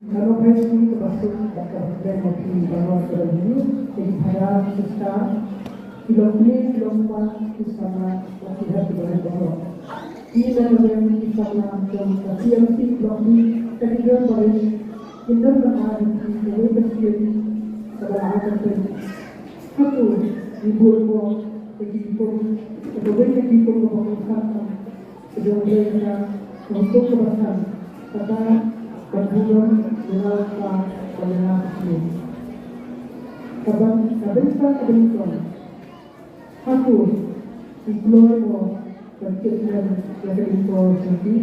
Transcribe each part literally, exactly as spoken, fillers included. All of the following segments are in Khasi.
Ka nongbhalang sha phi, kaba suk bad kaba kmen ïa phi baroh, kaba ïa phi ki para, ki sister, ki longkmie, ki longkpa, ki samla bad ki hep, ki barit baroh. Ngi na ka liang ki samla jong ka T M C Block B, ka ki don barit, ki don ban ai ïa phi kawei ka sien kaba la ai kyrteng Hato ngi buh rukom ïa ki hukum, kawei ka hukum kaba kongsan tam. Ka jong U Blei ka ong, ka hukum kaba san, kata ban burom ïa la u kpa bad ïa la ka kmie. Ka ban, ka bynta kaba nyngkong. Hato ngi kloi mo ban kit lem ïa ka jingkor jong ki?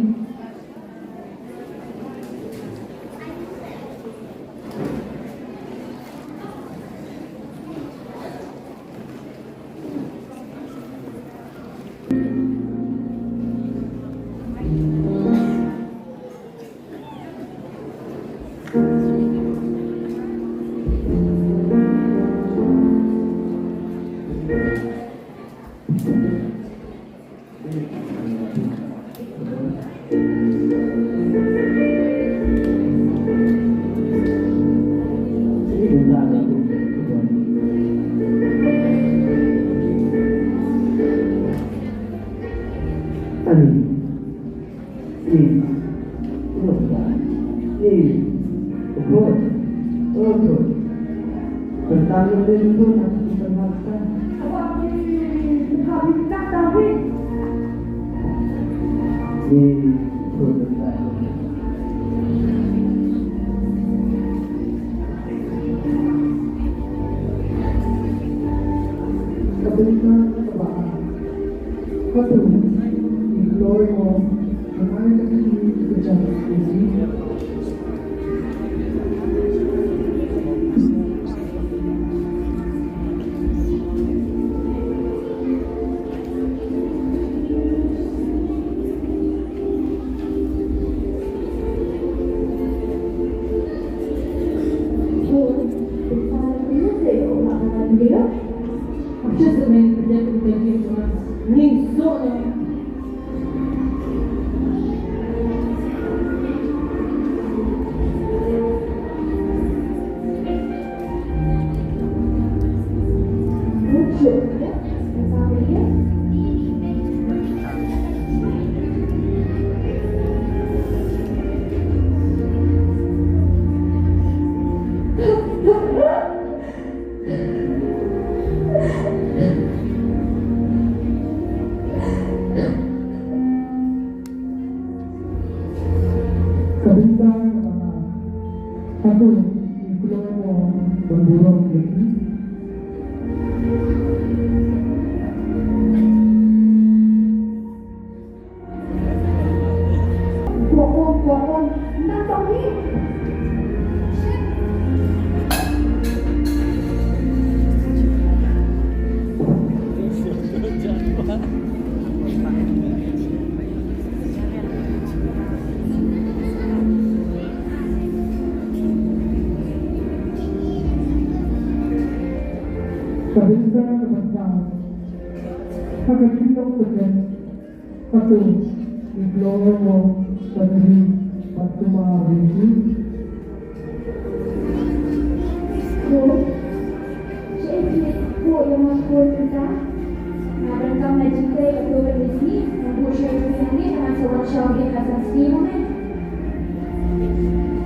Ka bynta kaba ar. Hato ngi kloi mo ban ai ka kti kaba jam ïa ki? Ka bynta kaba ar. Hato ngi kloi mo ban burom ïa ki? Ka bynta kaba saw. Ha ka kyllon ka jong, hato ngi kloi mo ban ri bad sumar ïa ki? Ko, shaei phi buh ïa nga khun mynta? Nga donkam na jingtrei katto katne sngi, nga buh shaei phi hangne, ngan sa wan shaw ïa ka san sngi mo me.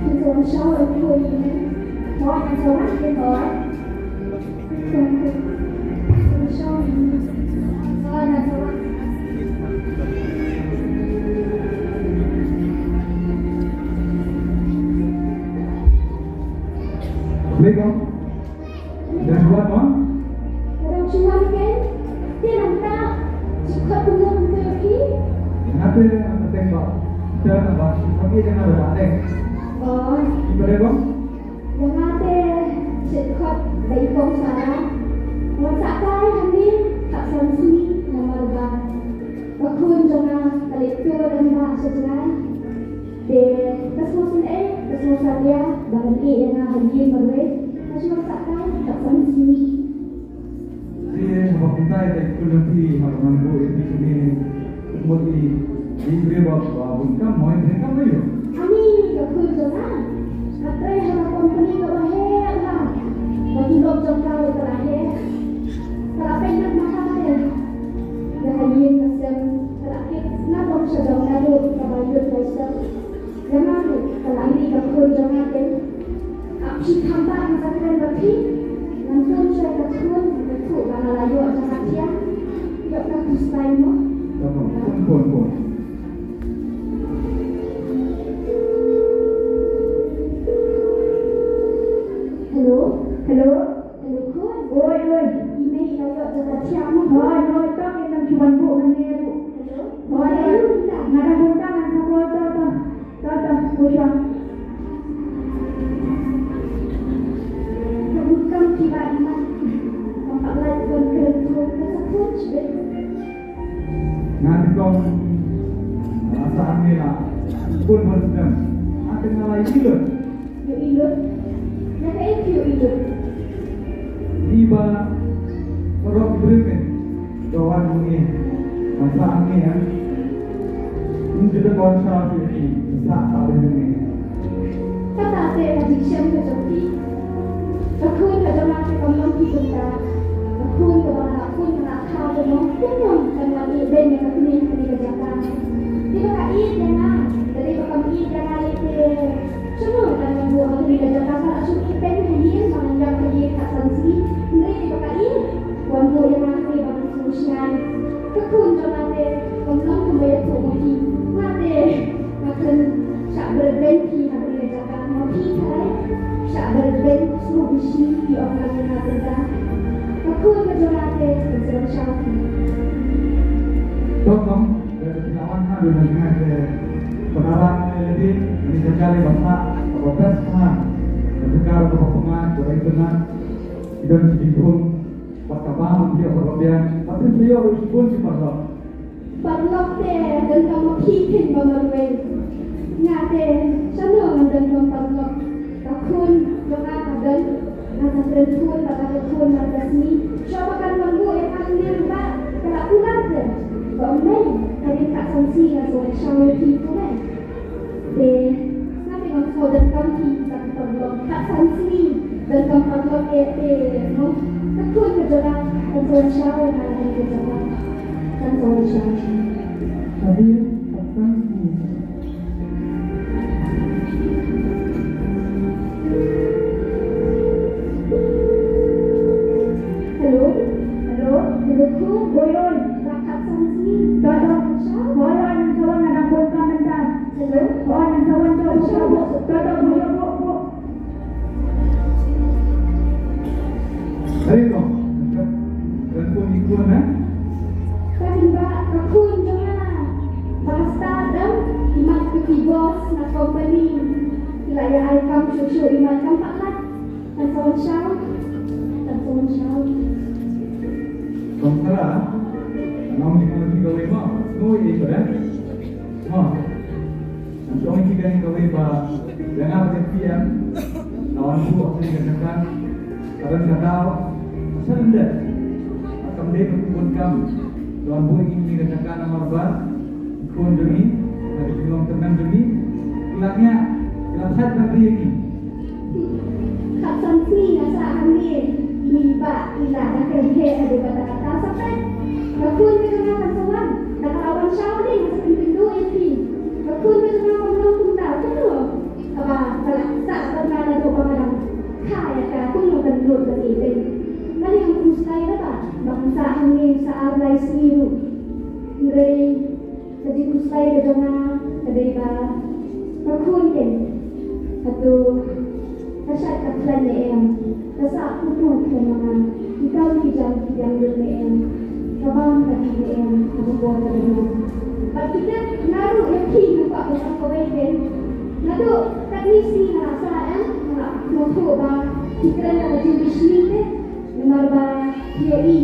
Ngan sa wan shaw ïa khun mo me. Hooid, ngan sa wan, hooid. Ïa nga te, shit khot da i Kong Sara. Wan sah kai hangne, khatsan sngi namar ba ka khun jong nga ka leit tur rangbah sha jngai. Te ka sngewsynei, ka sngewsatia ba kan ïeh ïa nga ha ïing marwei. Nga shu wan sah kai khatsan sngi. Te haba kumta ïa ka khun jong phi haba ngan buh ïa phi kane, mut i, i briew ba, ba bun kam, mo i briew kam aïu? Ani ka khun jong nga. Ka Shi kham ba nga sa kren bad phi. Ngan pun sha ka khun, ka khun ba nga la ïoh jong ka thiah. Ïoh ka khuslai mo. Pun, pun, pun. Hello? Hello? Hello, khun? Oi, oi. I mei i la ïoh jong ka thiah mo. Oi, oi, to ngin nang shu wan buh mynne ruh. Hello? Oi, oi. Nga dang bun tang, ngan sa call, to, to. To, to, buh shuwa. Ka bun kam ki ba i mat. Kam pat lait wan kren khun, ka sa khun shibit. Nga nyngkong, nga sa hangne la bun bun snem. Nga te nga la ïohi lut. Ïohi lut? Ïa kaei phi ïohi lut? Ïa ba paralok ki briew ne. Ka wan hangne. Nga sa hangne, ha. Ym ju dei ban sa phi, phi sa ba dei hangne. Kata te ka jingshem ka jong phi. Ka khun ka jong nga te kam long phi kumta. Ka khun kaba nga la khun nga la kha ka long kumno kan wan ïeit beiñ ïa ka kmie ha kane ka jaka. Te ba ka ïeit ïa nga, ka dei ba kam ïeit ïa nga ïeit te. Shano kan wan buh ha kane ka jaka, ka la shu ïeit beiñ ha ïing, ba ngan ïap ha ïing khatsan sngi. Hynrei te ba ka ïeit, wan buh ïa nga te ba ngan sngewsynei. Ka khun jong nga te kam long kumba ïathuh ma phi. Nga te nga kren shah bret beiñ phi ha kane ka jaka. Ma phi tharai shah bret beiñ sngewbha shi phi ong lang ïa nga kumta. Ka khun ka jong nga te kan sa wan shaw phi. Tong tong, da phi la wan ha, da phi la te. Pynarap ne lade, kane ka jaka ba sah, kaba best ha. Ka jaka kaba pyngan, kaba itynnat. Ki don ki jingthung, bad kaba ym ïoh paralok biang, bad phin ïoh ruh shibun ki paralok. Paralok te donkam ma phi phin ba marwei. Nga te shano ngan donkam paralok. Ka khun jong nga ka don, nga sa kren khun bad ka khun man ka sngi. Shuwa ba kan wan buh ïa ka hangne ba ka la kular te. Ba ym mei, hadien khatsan sngi nga sa wan shaw ïa phi kumne. Te nga te ngam sngew donkam phi ban paralok. Khatsan sngi donkam paralok eh te, mo. Ka khun ka jong nga kan sa wan shaw ïa nga, ka jong nga kan sa wan shaw. Hadien khatsan sngi. Hello? Hello? Hello, khun? Oi, oi. Ba khatsan sngi. Ka dei. Shaw? Oi, oi, nang sa wan, nga dang bun kam mynta. Hello? Oi, nang sa wan, ka dei. Shaw? Ka dei, buh, buh, buh. Hello? Ka khun, i khun, eh? Ka dei ba, ka khun jong nga. Ba ka start dang, i mat ka ki boss na company. Ki la ïa ai kam shuh shuh, i mat kam pat lait. Kan sa wan shaw. Kan sa wan shaw. Kong Sara, nong ni kong ni kawei mo. Ngoi ei pada. Mo. Nong ni kong ni kawei ba. Jangan ada P M. Lawan buah ni katakan. Kadang kadang. Sende. Kam dei pun kam. Lawan buah ni katakan nomor ba. Khun jong ngi, ha ka jinglong tymmen jong ngi, ki la ngiah, ki la thait ban ri ïa ngi. Khatsan sngi nga sah hangne, ine i bah i la da kren heh ha dei ba da kata sa peit. Ka khun ka jong nga kan sa wan, da ka la wan shaw ne nga sa pynkynduh ïa phi. Ka khun ka jong nga kan long kumta, kumno? Kaba ka la sah bad nga naduh ba nga dang kha ïa ka, kumno kan lut ban ïeit beiñ. Nga dei ngan khuslai da ba, ba ngan sah hangne sa ar lai sngi ruh. Hynrei Ka jingkhuslai ka jong nga ka dei ba ka khun keiñ hato ka shait ka khlaiñ ne em, ka sah phuh phuh khlem ma nga, ki kam ki jam ki ïang lut ne em, ka bam ka dih ne em ha ka por ka dei. Bad ki tip nga ruh ïa phi nga kwah ban ong kawei keiñ. Naduh katne sngi nga la sah em, nga la sngewthuh ba phi kren da ka jingbishni te. Namar ba phi ïohi,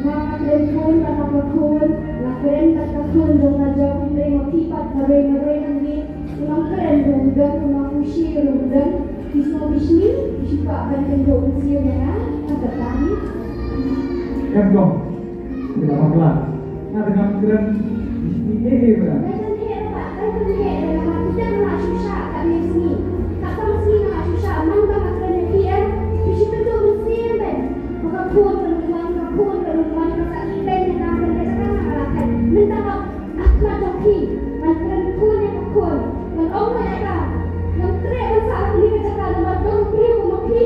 nga nga kren khun bad ka khun, nga kren bad ka khun jong nga jong, hynrei ma phi pat marwei marwei hangne, u nongkren ruh u don, u nongkhuslai ruh u don, phi sngewbishni, phi shu kwah ban kynduh mynsiem ïa nga, ha kata hi. Em ko, phi la bakla. Nga dang ngam kren bishni ei ei ruh. Dei ban heh bah, dei ban heh, dei ban heh. Kita nga la shu shah katne sngi. Katne sngi nga la shu shah, man ba nga kren ïa phi em. Phi shu kynduh mynsiem beit. Ba ka khun ka long wan, ka khun ka long wan, ka sa ïeit beit ïa nga, kane ka jaka nga la khet. Mynta ba, ah, khmat jong phi. Ngan kren khun ïa ka khun. Ngan ong ïa ka. Ngam treh ban sah ha kane ka jaka namar don briew kum ma phi.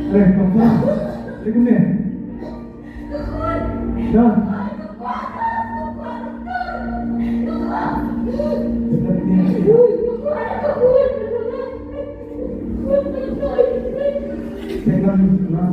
Eh, papa, dia kena. Dah. Pegang, nah.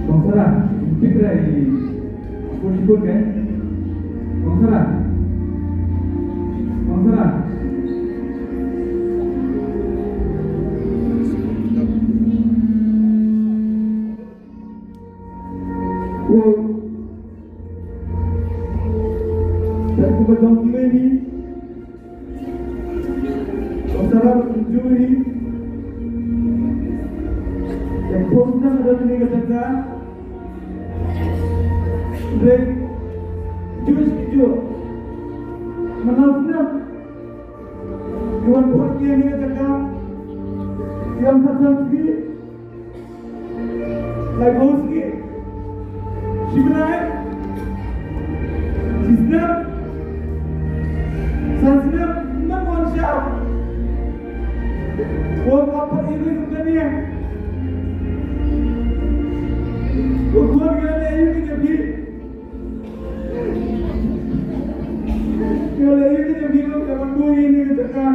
Bang Sarah, pick rai. Pun, pun, kan? Bang Sarah. Bang Sarah. Wow. Tadi ku ba long kiwei ni. Bang Sarah, ju hi. Ïa pun na ka don ni ka jaka. Re. Ju hi ju. Mana pun. Ïa wan pun ki ni ka jaka. Ïa pun ki. Lai bos ki. Shi bnai. Shi snem. San snem. Ngam wan shah. Wan ka pat iri kum kane. Wan wan iri kum kane. Wan iri kum kane. Wan wan iri kum kane.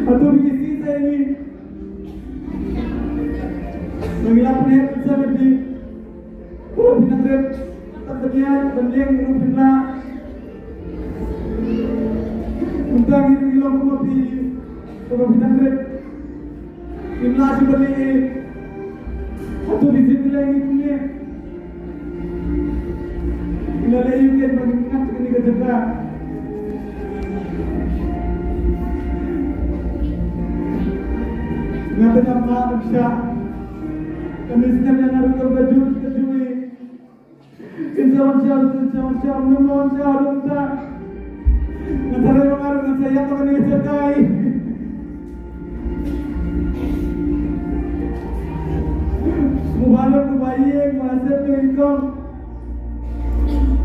Hato phi isih sa ïa ngi? Ngi la pynheh pynsan ïa phi. Hato phi nang rit? Tang pynïaid ban ïeng ruh phin lah. Mynta ngi ruh ngi long kum ma phi. Hato phi nang rit? Phin lah shuh ban leh ei? Ka dang ma ka sha. Ka mis ka dang ruh ka jui ka jui. Kin sa wan sha, kin sa wan sha, kin sa wan sha, kin sa. Ngan sa rei wan ngan sa ïap ka ni sa kai. Mobile mobile ïa nga sa pei kong.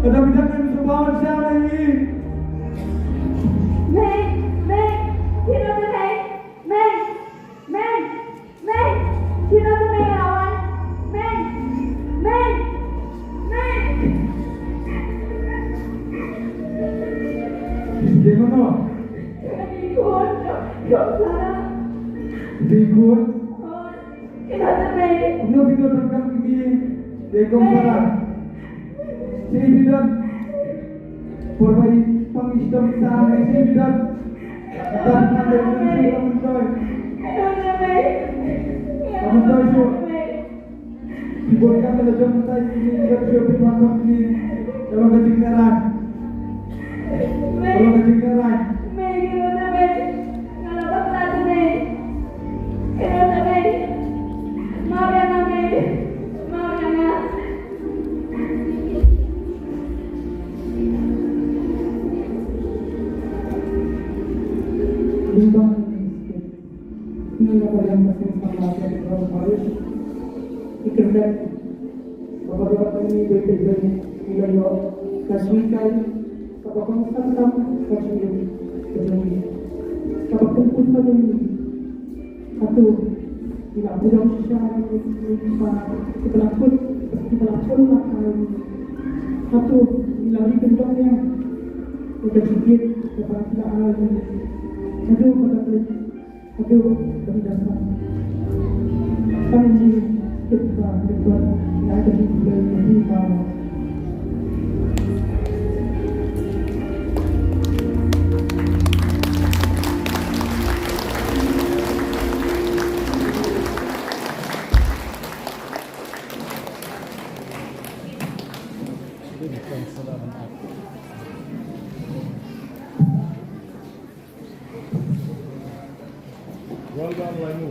Ka dang bidang ngan sa wan sha lagi. Mei, Mei, you know the Mei? Mei, Mei, Mei, you know the Mei, Awan? Mei, Mei, Mei. Dia mana? Dia ikut, jom, jom sana. Dia ikut. Oh, you know the Mei. No, kita datang ke sini. Dia ikut sana. Sini, Bidan. Por ba i pang i sdom sa ngi sdom i dot. Dot na dot na sdom i dot. Kamu tahu syu. Di bot ka la jom tai ni dot syu pi ma kam ni. Kalau ka jingnerai. Kalau ka jingnerai. Limbang. Ngi la ba ïam ka seng samla ka dei ka rong barit. Ki kyrmen. Kaba dei ba ngi dei dei dei ngi la ïoh ka jinghikai kaba kongsan tam ka jingim ka jong ngi. Kaba kongsan tam ngi. Hato ngi la pynlong shisha ïa ngi ki pa kiba la kut kiba la pynlong ïa ngi. Hato ngi la ri kyndong ïa ngi ka jingkit kaba ki la ai ïa ngi. Hato ba la kut Aduh, benda sa. Tang ji, kita, kita, ya, kita, kita, kita, kita. Well done, Laimu.